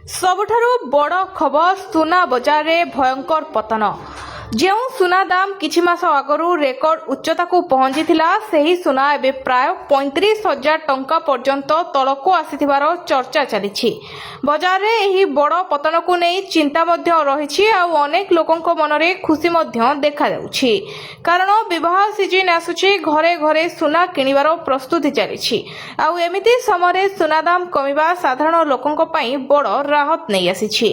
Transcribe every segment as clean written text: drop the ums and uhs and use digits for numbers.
ସବୁଠାରୁ ବଡ଼ ଖବର, ସୁନା ବଜାରରେ ଭୟଙ୍କର ପତନ। ଯେଉଁ ସୁନା ଦାମ କିଛି ମାସ ଆଗରୁ ରେକର୍ଡ ଉଚ୍ଚତାକୁ ପହଞ୍ଚିଥିଲା, ସେହି ସୁନା ଏବେ ପ୍ରାୟ 35,000 ଟଙ୍କା ପର୍ଯ୍ୟନ୍ତ ତଳକୁ ଆସିଥିବାର ଚର୍ଚ୍ଚା ଚାଲିଛି। ବଜାରରେ ଏହି ବଡ଼ ପତନକୁ ନେଇ ଚିନ୍ତା ମଧ୍ୟ ରହିଛି ଆଉ ଅନେକ ଲୋକଙ୍କ ମନରେ ଖୁସି ମଧ୍ୟ ଦେଖାଯାଉଛି। କାରଣ ବିବାହ ସିଜିନ୍ ଆସୁଛି, ଘରେ ଘରେ ସୁନା କିଣିବାର ପ୍ରସ୍ତୁତି ଚାଲିଛି। ଆଉ ଏମିତି ସମୟରେ ସୁନା ଦାମ କମିବା ସାଧାରଣ ଲୋକଙ୍କ ପାଇଁ ବଡ଼ ରାହତ ନେଇ ଆସିଛି।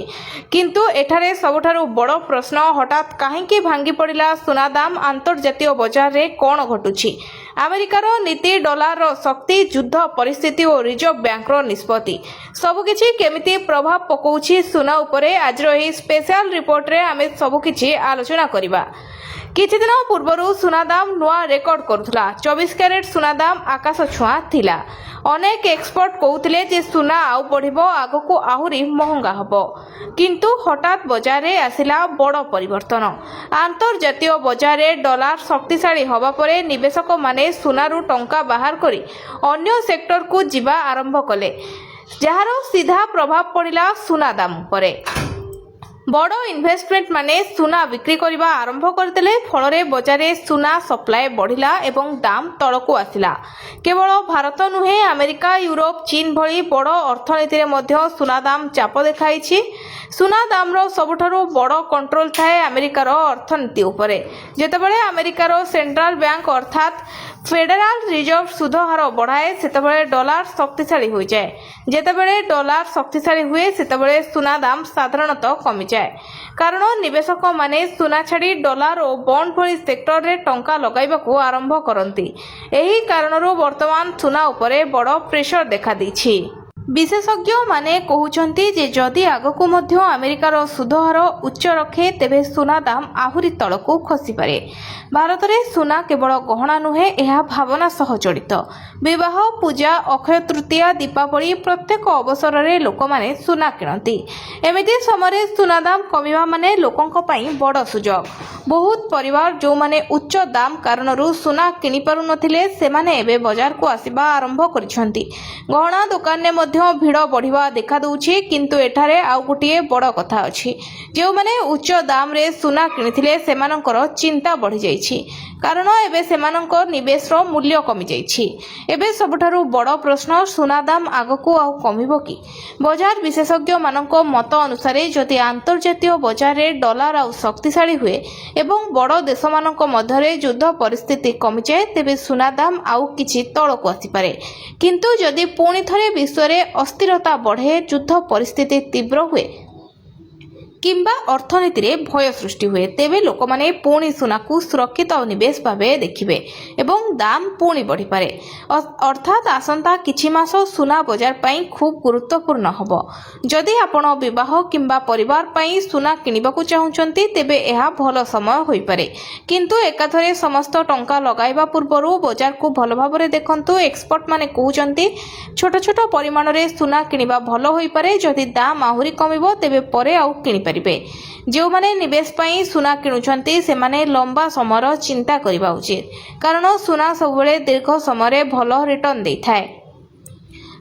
କିନ୍ତୁ ଏଠାରେ ସବୁଠାରୁ ବଡ଼ ପ୍ରଶ୍ନ, ହଠାତ୍ କାହିଁକି ଭାଙ୍ଗି ପଡ଼ିଲା ସୁନା ଦାମ? ଆନ୍ତର୍ଜାତୀୟ ବଜାରରେ କ'ଣ ଘଟୁଛି? ଆମେରିକାର ନୀତି, ଡଲାରର ଶକ୍ତି, ଯୁଦ୍ଧ ପରିସ୍ଥିତି ଓ ରିଜର୍ଭ ବ୍ୟାଙ୍କର ନିଷ୍ପତ୍ତି, ସବୁକିଛି କେମିତି ପ୍ରଭାବ ପକାଉଛି ସୁନା ଉପରେ? ଆଜିର ଏହି ସ୍ପେଶାଲ ରିପୋର୍ଟରେ ଆମେ ସବୁକିଛି ଆଲୋଚନା କରିବା। କିଛି ଦିନ ପୂର୍ବରୁ ସୁନା ଦାମ ନୂଆ ରେକର୍ଡ କରୁଥିଲା। 24 କ୍ୟାରେଟ୍ ସୁନା ଦାମ ଆକାଶ ଛୁଆଁ ଥିଲା। ଅନେକ ଏକ୍ସପର୍ଟ କହୁଥିଲେ ଯେ ସୁନା ଆଉ ବଢ଼ିବ, ଆଗକୁ ଆହୁରି ମହଙ୍ଗା ହେବ। କିନ୍ତୁ ହଠାତ୍ ବଜାରରେ ଆସିଲା ବଡ଼ ପରିବର୍ତ୍ତନ। ଆନ୍ତର୍ଜାତୀୟ ବଜାରରେ ଡଲାର ଶକ୍ତିଶାଳୀ ହେବା ପରେ ନିବେଶକମାନେ ସୁନାରୁ ଟଙ୍କା ବାହାର କରି ଅନ୍ୟ ସେକ୍ଟରକୁ ଯିବା ଆରମ୍ଭ କଲେ, ଯାହାର ସିଧା ପ୍ରଭାବ ପଡ଼ିଲା ସୁନା ଦାମ ଉପରେ। ବଡ଼ ଇନଭେଷ୍ଟମେଣ୍ଟ ମାନେ ସୁନା ବିକ୍ରି କରିବା ଆରମ୍ଭ କରିଦେଲେ। ଫଳରେ ବଜାରରେ ସୁନା ସପ୍ଲାଏ ବଢ଼ିଲା ଏବଂ ଦାମ ତଳକୁ ଆସିଲା। କେବଳ ଭାରତ ନୁହେଁ, ଆମେରିକା, ୟୁରୋପ, ଚୀନ ଭଳି ବଡ଼ ଅର୍ଥନୀତିରେ ମଧ୍ୟ ସୁନା ଦାମ ଚାପ ଦେଖାଇଛି। ସୁନା ଦାମର ସବୁଠାରୁ ବଡ଼ କଣ୍ଟ୍ରୋଲ ଥାଏ ଆମେରିକାର ଅର୍ଥନୀତି ଉପରେ। ଯେତେବେଳେ ଆମେରିକାର ସେଣ୍ଟ୍ରାଲ ବ୍ୟାଙ୍କ ଅର୍ଥାତ୍ ଫେଡେରାଲ ରିଜର୍ଭ ସୁଧ ହାର ବଢ଼ାଏ, ସେତେବେଳେ ଡଲାର ଶକ୍ତିଶାଳୀ ହୋଇଯାଏ। ଯେତେବେଳେ ଡଲାର ଶକ୍ତିଶାଳୀ ହୁଏ, ସେତେବେଳେ ସୁନା ଦାମ ସାଧାରଣତଃ କମିଯାଏ। କାରଣ ନିବେଶକମାନେ ସୁନା ଛାଡ଼ି ଡଲାର ଓ ବଣ୍ଡ ଭଳି ସେକ୍ଟରରେ ଟଙ୍କା ଲଗାଇବାକୁ ଆରମ୍ଭ କରନ୍ତି। ଏହି କାରଣରୁ ବର୍ତ୍ତମାନ ସୁନା ଉପରେ ବଡ଼ ପ୍ରେସର ଦେଖାଦେଇଛି। ବିଶେଷଜ୍ଞମାନେ କହୁଛନ୍ତି ଯେ ଯଦି ଆଗକୁ ମଧ୍ୟ ଆମେରିକାର ସୁଧହାର ଉଚ୍ଚ ରଖେ, ତେବେ ସୁନା ଦାମ ଆହୁରି ତଳକୁ ଖସିପାରେ। ଭାରତରେ ସୁନା କେବଳ ଗହଣା ନୁହେଁ, ଏହା ଭାବନା ସହ ଜଡ଼ିତ। ବିବାହ, ପୂଜା, ଅକ୍ଷୟ ତୃତୀୟା, ଦୀପାବଳି, ପ୍ରତ୍ୟେକ ଅବସରରେ ଲୋକମାନେ ସୁନା କିଣନ୍ତି। ଏମିତି ସମୟରେ ସୁନା ଦାମ କମିବା ମାନେ ଲୋକଙ୍କ ପାଇଁ ବଡ଼ ସୁଯୋଗ। ବହୁତ ପରିବାର ଯେଉଁମାନେ ଉଚ୍ଚ ଦାମ କାରଣରୁ ସୁନା କିଣିପାରୁନଥିଲେ, ସେମାନେ ଏବେ ବଜାରକୁ ଆସିବା ଆରମ୍ଭ କରିଛନ୍ତି। ଗହଣା ଦୋକାନରେ ମଧ୍ୟ ଭିଡ଼ ବଢ଼ିବା ଦେଖାଦେଉଛି। କିନ୍ତୁ ଏଠାରେ ଆଉ ଗୋଟିଏ ବଡ଼ କଥା ଅଛି। ଯେଉଁମାନେ ଉଚ୍ଚ ଦାମରେ ସୁନା କିଣିଥିଲେ, ସେମାନଙ୍କର ଚିନ୍ତା ବଢ଼ିଯାଇଛି। କାରଣ ଏବେ ସେମାନଙ୍କ ନିବେଶର ମୂଲ୍ୟ କମିଯାଇଛି। ଏବେ ସବୁଠାରୁ ବଡ଼ ପ୍ରଶ୍ନ, ସୁନା ଦାମ ଆଗକୁ ଆଉ କମିବ କି? ବଜାର ବିଶେଷଜ୍ଞମାନଙ୍କ ମତ ଅନୁସାରେ, ଯଦି ଆନ୍ତର୍ଜାତୀୟ ବଜାରରେ ଡଲାର ଆଉ ଶକ୍ତିଶାଳୀ ହୁଏ ଏବଂ ବଡ଼ ଦେଶମାନଙ୍କ ମଧ୍ୟରେ ଯୁଦ୍ଧ ପରିସ୍ଥିତି କମିଯାଏ, ତେବେ ସୁନା ଦାମ ଆଉ କିଛି ତଳକୁ ଆସିପାରେ। କିନ୍ତୁ ଯଦି ପୁଣି ଥରେ ବିଶ୍ୱରେ ଅସ୍ଥିରତା ବଢ଼େ, ଯୁଦ୍ଧ ପରିସ୍ଥିତି ତୀବ୍ର ହୁଏ କିମ୍ବା ଅର୍ଥନୀତିରେ ଭୟ ସୃଷ୍ଟି ହୁଏ, ତେବେ ଲୋକମାନେ ପୁଣି ସୁନାକୁ ସୁରକ୍ଷିତ ନିବେଶ ଭାବେ ଦେଖିବେ ଏବଂ ଦାମ ପୁଣି ବଢ଼ିପାରେ। ଅର୍ଥାତ୍ ଆସନ୍ତା କିଛି ମାସ ସୁନା ବଜାର ପାଇଁ ଖୁବ୍ ଗୁରୁତ୍ୱପୂର୍ଣ୍ଣ ହେବ। ଯଦି ଆପଣ ବିବାହ କିମ୍ବା ପରିବାର ପାଇଁ ସୁନା କିଣିବାକୁ ଚାହୁଁଛନ୍ତି, ତେବେ ଏହା ଭଲ ସମୟ ହୋଇପାରେ। କିନ୍ତୁ ଏକାଥରେ ସମସ୍ତ ଟଙ୍କା ଲଗାଇବା ପୂର୍ବରୁ ବଜାରକୁ ଭଲ ଭାବରେ ଦେଖନ୍ତୁ। ଏକ୍ସପର୍ଟମାନେ କହୁଛନ୍ତି, ଛୋଟ ଛୋଟ ପରିମାଣରେ ସୁନା କିଣିବା ଭଲ ହୋଇପାରେ। ଯଦି ଦାମ ଆହୁରି କମିବ, ତେବେ ପରେ ଆଉ କିଣିପାରିବେ। ଯେଉଁମାନେ ନିବେଶ ପାଇଁ ସୁନା କିଣୁଛନ୍ତି, ସେମାନେ ଲମ୍ବା ସମୟର ଚିନ୍ତା କରିବା ଉଚିତ। କାରଣ ସୁନା ସବୁବେଳେ ଦୀର୍ଘ ସମୟରେ ଭଲ ରିଟର୍ଣ୍ଣ ଦେଇଥାଏ।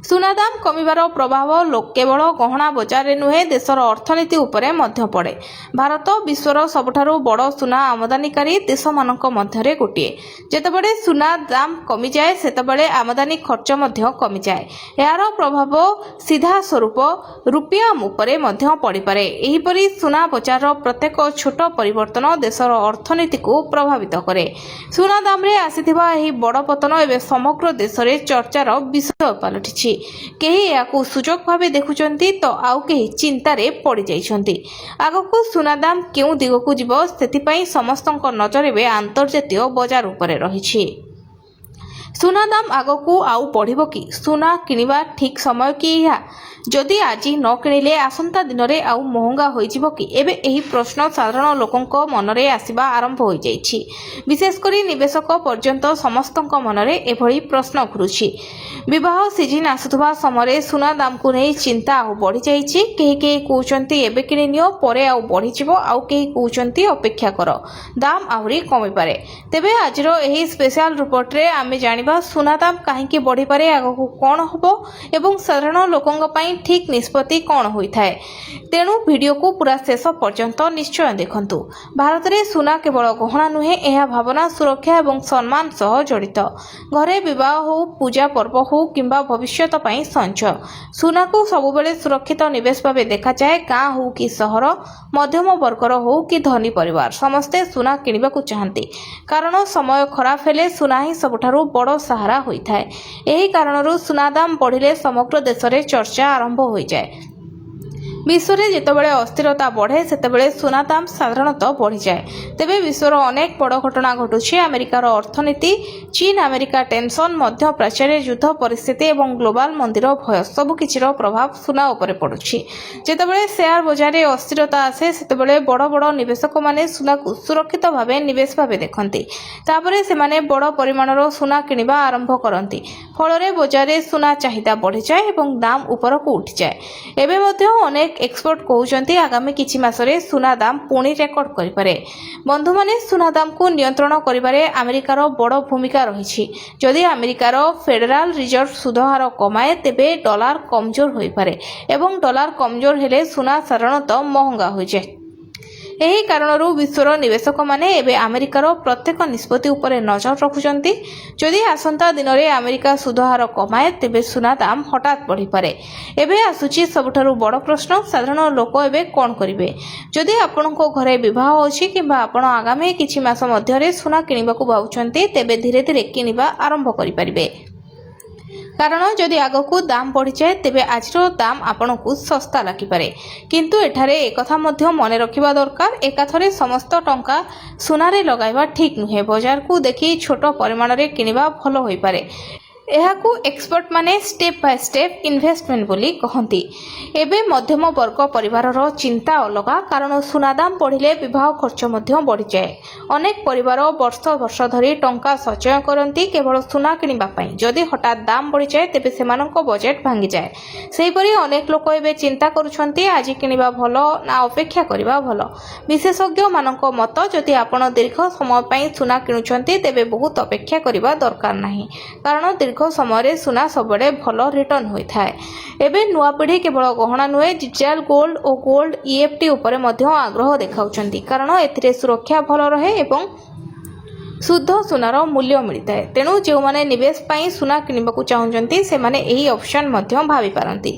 ସୁନା ଦାମ କମିବାର ପ୍ରଭାବ କେବଳ ଗହଣା ବଜାରରେ ନୁହେଁ, ଦେଶର ଅର୍ଥନୀତି ଉପରେ ମଧ୍ୟ ପଡ଼େ। ଭାରତ ବିଶ୍ୱର ସବୁଠାରୁ ବଡ଼ ସୁନା ଆମଦାନୀକାରୀ ଦେଶମାନଙ୍କ ମଧ୍ୟରେ ଗୋଟିଏ। ଯେତେବେଳେ ସୁନା ଦାମ କମିଯାଏ, ସେତେବେଳେ ଆମଦାନୀ ଖର୍ଚ୍ଚ ମଧ୍ୟ କମିଯାଏ। ଏହାର ପ୍ରଭାବ ସିଧାସ୍ୱରୂପ ରୁପିଆ ଉପରେ ମଧ୍ୟ ପଡ଼ିପାରେ। ଏହିପରି ସୁନା ବଜାରର ପ୍ରତ୍ୟେକ ଛୋଟ ପରିବର୍ତ୍ତନ ଦେଶର ଅର୍ଥନୀତିକୁ ପ୍ରଭାବିତ କରେ। ସୁନା ଦାମରେ ଆସିଥିବା ଏହି ବଡ଼ ପତନ ଏବେ ସମଗ୍ର ଦେଶରେ ଚର୍ଚ୍ଚାର ବିଷୟ ପାଲଟିଛି। କେହି ଏହାକୁ ସୁଯୋଗ ଭାବେ ଦେଖୁଛନ୍ତି ତ ଆଉ କେହି ଚିନ୍ତାରେ ପଡ଼ିଯାଇଛନ୍ତି। ଆଗକୁ ସୁନା ଦାମ କେଉଁ ଦିଗକୁ ଯିବ, ସେଥିପାଇଁ ସମସ୍ତଙ୍କ ନଜର ଏବେ ଆନ୍ତର୍ଜାତୀୟ ବଜାର ଉପରେ ରହିଛି। ସୁନା ଦାମ ଆଗକୁ ଆଉ ବଢ଼ିବ କି? ସୁନା କିଣିବା ଠିକ୍ ସମୟ କି ଏହା? ଯଦି ଆଜି ନ କିଣିଲେ ଆସନ୍ତା ଦିନରେ ଆଉ ମହଙ୍ଗା ହୋଇଯିବ କି? ଏବେ ଏହି ପ୍ରଶ୍ନ ସାଧାରଣ ଲୋକଙ୍କ ମନରେ ଆସିବା ଆରମ୍ଭ ହୋଇଯାଇଛି। ବିଶେଷ କରି ନିବେଶକ ପର୍ଯ୍ୟନ୍ତ ସମସ୍ତଙ୍କ ମନରେ ଏଭଳି ପ୍ରଶ୍ନ ଘୁରୁଛି। ବିବାହ ସିଜିନ୍ ଆସୁଥିବା ସମୟରେ ସୁନା ଦାମକୁ ନେଇ ଚିନ୍ତା ଆଉ ବଢ଼ିଯାଇଛି। କେହି କେହି କହୁଛନ୍ତି, ଏବେ କିଣିନିଅ, ପରେ ଆଉ ବଢ଼ିଯିବ। ଆଉ କେହି କହୁଛନ୍ତି, ଅପେକ୍ଷା କର, ଦାମ ଆହୁରି କମିପାରେ। ତେବେ ଆଜିର ଏହି ସ୍ପେଶାଲ ରିପୋର୍ଟରେ ଆମେ ଜାଣିବା ସୁନା ଦାମ କାହିଁକି ବଢ଼ିପାରେ, ଆଗକୁ କ'ଣ ହେବ ଏବଂ ସାଧାରଣ ଲୋକଙ୍କ ପାଇଁ ପାଇଁ ଠିକ୍ ନିଷ୍ପତ୍ତି କ'ଣ ହୋଇଥାଏ। ତେଣୁ ଭିଡ଼ିଓକୁ ପୁରା ଶେଷ ପର୍ଯ୍ୟନ୍ତ ନିଶ୍ଚୟ ଦେଖନ୍ତୁ। ଭାରତରେ ସୁନା କେବଳ ଗହଣା ନୁହେଁ, ଏହା ଭାବନା, ସୁରକ୍ଷା ଏବଂ ସମ୍ମାନ ସହ ଜଡ଼ିତ। ଘରେ ବିବାହ ହେଉ, ପୂଜା ପର୍ବ ହେଉ କିମ୍ବା ଭବିଷ୍ୟତ ପାଇଁ ସଞ୍ଚୟ, ସୁନାକୁ ସବୁବେଳେ ସୁରକ୍ଷିତ ନିବେଶ ଭାବେ ଦେଖାଯାଏ। ଗାଁ ହେଉ କି ସହର, ମଧ୍ୟମ ବର୍ଗର ହେଉ କି ଧନୀ ପରିବାର, ସମସ୍ତେ ସୁନା କିଣିବାକୁ ଚାହାନ୍ତି। କାରଣ ସମୟ ଖରାପ ହେଲେ ସୁନା ହିଁ ସବୁଠାରୁ ବଡ଼ ସାହାରା ହୋଇଥାଏ। ଏହି କାରଣରୁ ସୁନା ଦାମ ବଢ଼ିଲେ ସମଗ୍ର ଦେଶରେ ଚର୍ଚ୍ଚା ଆରମ୍ଭ ହୋଇଯାଏ। ବିଶ୍ୱରେ ଯେତେବେଳେ ଅସ୍ଥିରତା ବଢ଼େ, ସେତେବେଳେ ସୁନା ଦାମ ସାଧାରଣତଃ ବଢ଼ିଯାଏ। ତେବେ ବିଶ୍ୱର ଅନେକ ବଡ଼ ଘଟଣା ଘଟୁଛି। ଆମେରିକାର ଅର୍ଥନୀତି, ଚୀନ ଆମେରିକା ଟେନସନ୍, ମଧ୍ୟପ୍ରାଚ୍ୟରେ ଯୁଦ୍ଧ ପରିସ୍ଥିତି ଏବଂ ଗ୍ଲୋବାଲ ମନ୍ଦିର ଭୟ, ସବୁକିଛିର ପ୍ରଭାବ ସୁନା ଉପରେ ପଡ଼ୁଛି। ଯେତେବେଳେ ସେୟାର ବଜାରରେ ଅସ୍ଥିରତା ଆସେ, ସେତେବେଳେ ବଡ଼ ବଡ଼ ନିବେଶକମାନେ ସୁନାକୁ ସୁରକ୍ଷିତ ଭାବେ ନିବେଶ ଭାବେ ଦେଖନ୍ତି। ତାପରେ ସେମାନେ ବଡ଼ ପରିମାଣର ସୁନା କିଣିବା ଆରମ୍ଭ କରନ୍ତି। ଫଳରେ ବଜାରରେ ସୁନା ଚାହିଦା ବଢ଼ିଯାଏ ଏବଂ ଦାମ ଉପରକୁ ଉଠିଯାଏ। ଏବେ ମଧ୍ୟ ଅନେକ ଏକ୍ସପର୍ଟ କହୁଛନ୍ତି, ଆଗାମୀ କିଛି ମାସରେ ସୁନା ଦାମ ପୁଣି ରେକର୍ଡ କରିପାରେ। ବନ୍ଧୁମାନେ, ସୁନା ଦାମକୁ ନିୟନ୍ତ୍ରଣ କରିବାରେ ଆମେରିକାର ବଡ଼ ଭୂମିକା ରହିଛି। ଯଦି ଆମେରିକାର ଫେଡେରାଲ ରିଜର୍ଭ ସୁଧହାର କମାଏ, ତେବେ ଡଲାର କମଜୋର ହୋଇପାରେ ଏବଂ ଡଲାର କମଜୋର ହେଲେ ସୁନା ସାଧାରଣତଃ ମହଙ୍ଗା ହୋଇଯାଏ। ଏହି କାରଣରୁ ବିଶ୍ୱର ନିବେଶକମାନେ ଏବେ ଆମେରିକାର ପ୍ରତ୍ୟେକ ନିଷ୍ପତ୍ତି ଉପରେ ନଜର ରଖୁଛନ୍ତି। ଯଦି ଆସନ୍ତା ଦିନରେ ଆମେରିକା ସୁଧହାର କମାଏ, ତେବେ ସୁନା ଦାମ ହଠାତ୍ ବଢ଼ିପାରେ। ଏବେ ଆସୁଛି ସବୁଠାରୁ ବଡ଼ ପ୍ରଶ୍ନ, ସାଧାରଣ ଲୋକ ଏବେ କ'ଣ କରିବେ? ଯଦି ଆପଣଙ୍କ ଘରେ ବିବାହ ଅଛି କିମ୍ବା ଆପଣ ଆଗାମୀ କିଛି ମାସ ମଧ୍ୟରେ ସୁନା କିଣିବାକୁ ଭାବୁଛନ୍ତି, ତେବେ ଧୀରେ ଧୀରେ କିଣିବା ଆରମ୍ଭ କରିପାରିବେ। କାରଣ ଯଦି ଆଗକୁ ଦାମ ବଢ଼ିଯାଏ, ତେବେ ଆଜିର ଦାମ ଆପଣଙ୍କୁ ଶସ୍ତା ଲାଗିପାରେ। କିନ୍ତୁ ଏଠାରେ ଏକଥା ମଧ୍ୟ ମନେ ରଖିବା ଦରକାର, ଏକାଥରେ ସମସ୍ତ ଟଙ୍କା ସୁନାରେ ଲଗାଇବା ଠିକ୍ ନୁହେଁ। ବଜାରକୁ ଦେଖି ଛୋଟ ପରିମାଣରେ କିଣିବା ଭଲ ହୋଇପାରେ। ଏହାକୁ ଏକ୍ସପର୍ଟମାନେ ଷ୍ଟେପ୍ ବାଇ ଷ୍ଟେପ୍ ଇନଭେଷ୍ଟମେଣ୍ଟ ବୋଲି କହନ୍ତି। ଏବେ ମଧ୍ୟମ ବର୍ଗ ପରିବାରର ଚିନ୍ତା ଅଲଗା। କାରଣ ସୁନା ଦାମ ବଢ଼ିଲେ ବିବାହ ଖର୍ଚ୍ଚ ମଧ୍ୟ ବଢ଼ିଯାଏ। ଅନେକ ପରିବାର ବର୍ଷ ବର୍ଷ ଧରି ଟଙ୍କା ସଞ୍ଚୟ କରନ୍ତି କେବଳ ସୁନା କିଣିବା ପାଇଁ। ଯଦି ହଠାତ୍ ଦାମ ବଢ଼ିଯାଏ, ତେବେ ସେମାନଙ୍କ ବଜେଟ୍ ଭାଙ୍ଗିଯାଏ। ସେହିପରି ଅନେକ ଲୋକ ଏବେ ଚିନ୍ତା କରୁଛନ୍ତି, ଆଜି କିଣିବା ଭଲ ନା ଅପେକ୍ଷା କରିବା ଭଲ? ବିଶେଷଜ୍ଞମାନଙ୍କ ମତ, ଯଦି ଆପଣ ଦୀର୍ଘ ସମୟ ପାଇଁ ସୁନା କିଣୁଛନ୍ତି, ତେବେ ବହୁତ ଅପେକ୍ଷା କରିବା ଦରକାର ନାହିଁ। କାରଣ ଦୀର୍ଘ ସମୟରେ ସୁନା ସବୁବେଳେ ଭଲ ରିଟର୍ଣ୍ଣ ହୋଇଥାଏ। ଏବେ ନୂଆ ପିଢ଼ି କେବଳ ଗହଣା ନୁହେଁ, ଡିଜିଟାଲ ଗୋଲ୍ଡ ଓ ଗୋଲ୍ଡ ଇଟିଏଫ୍ ଉପରେ ମଧ୍ୟ ଆଗ୍ରହ ଦେଖାଉଛନ୍ତି। କାରଣ ଏଥିରେ ସୁରକ୍ଷା ଭଲ ରହେ ଏବଂ ଶୁଦ୍ଧ ସୁନାର ମୂଲ୍ୟ ମିଳିଥାଏ। ତେଣୁ ଯେଉଁମାନେ ନିବେଶ ପାଇଁ ସୁନା କିଣିବାକୁ ଚାହୁଁଛନ୍ତି, ସେମାନେ ଏହି ଅପସନ୍ ମଧ୍ୟ ଭାବିପାରନ୍ତି।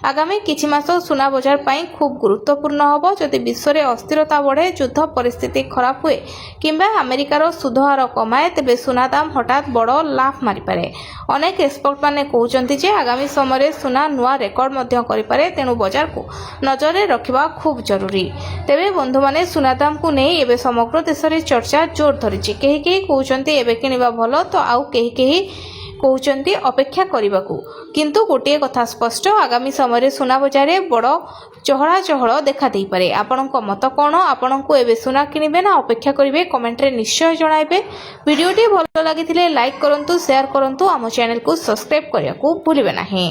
ଆଗାମୀ କିଛି ମାସ ସୁନା ବଜାର ପାଇଁ ଖୁବ୍ ଗୁରୁତ୍ୱପୂର୍ଣ୍ଣ ହେବ। ଯଦି ବିଶ୍ୱରେ ଅସ୍ଥିରତା ବଢ଼େ, ଯୁଦ୍ଧ ପରିସ୍ଥିତି ଖରାପ ହୁଏ କିମ୍ବା ଆମେରିକାର ସୁଧହାର କମାଏ, ତେବେ ସୁନା ଦାମ ହଠାତ୍ ବଡ଼ ଲାଫ ମାରିପାରେ। ଅନେକ ଏକ୍ସପର୍ଟମାନେ କହୁଛନ୍ତି ଯେ ଆଗାମୀ ସମୟରେ ସୁନା ନୂଆ ରେକର୍ଡ ମଧ୍ୟ କରିପାରେ। ତେଣୁ ବଜାରକୁ ନଜରରେ ରଖିବା ଖୁବ୍ ଜରୁରୀ। ତେବେ ବନ୍ଧୁମାନେ, ସୁନା ଦାମକୁ ନେଇ ଏବେ ସମଗ୍ର ଦେଶରେ ଚର୍ଚ୍ଚା ଜୋର ଧରିଛି। କେହି କେହି କହୁଛନ୍ତି ଏବେ କିଣିବା ଭଲ ତ ଆଉ କେହି କେହି କହୁଛନ୍ତି ଅପେକ୍ଷା କରିବାକୁ। କିନ୍ତୁ ଗୋଟିଏ କଥା ସ୍ପଷ୍ଟ, ଆଗାମୀ ସମୟରେ ସୁନା ବଜାରରେ ବଡ଼ ଚହଳଚହଳ ଦେଖା ଦେଇପାରେ। ଆପଣଙ୍କ ମତ କ'ଣ? ଆପଣଙ୍କୁ ଏବେ ସୁନା କିଣିବେ ନା ଅପେକ୍ଷା କରିବେ? କମେଣ୍ଟରେ ନିଶ୍ଚୟ ଜଣାଇବେ। ଭିଡ଼ିଓଟି ଭଲ ଲାଗିଥିଲେ ଲାଇକ୍ କରନ୍ତୁ, ସେୟାର କରନ୍ତୁ, ଆମ ଚ୍ୟାନେଲକୁ ସବସ୍କ୍ରାଇବ୍ କରିବାକୁ ଭୁଲିବେ ନାହିଁ।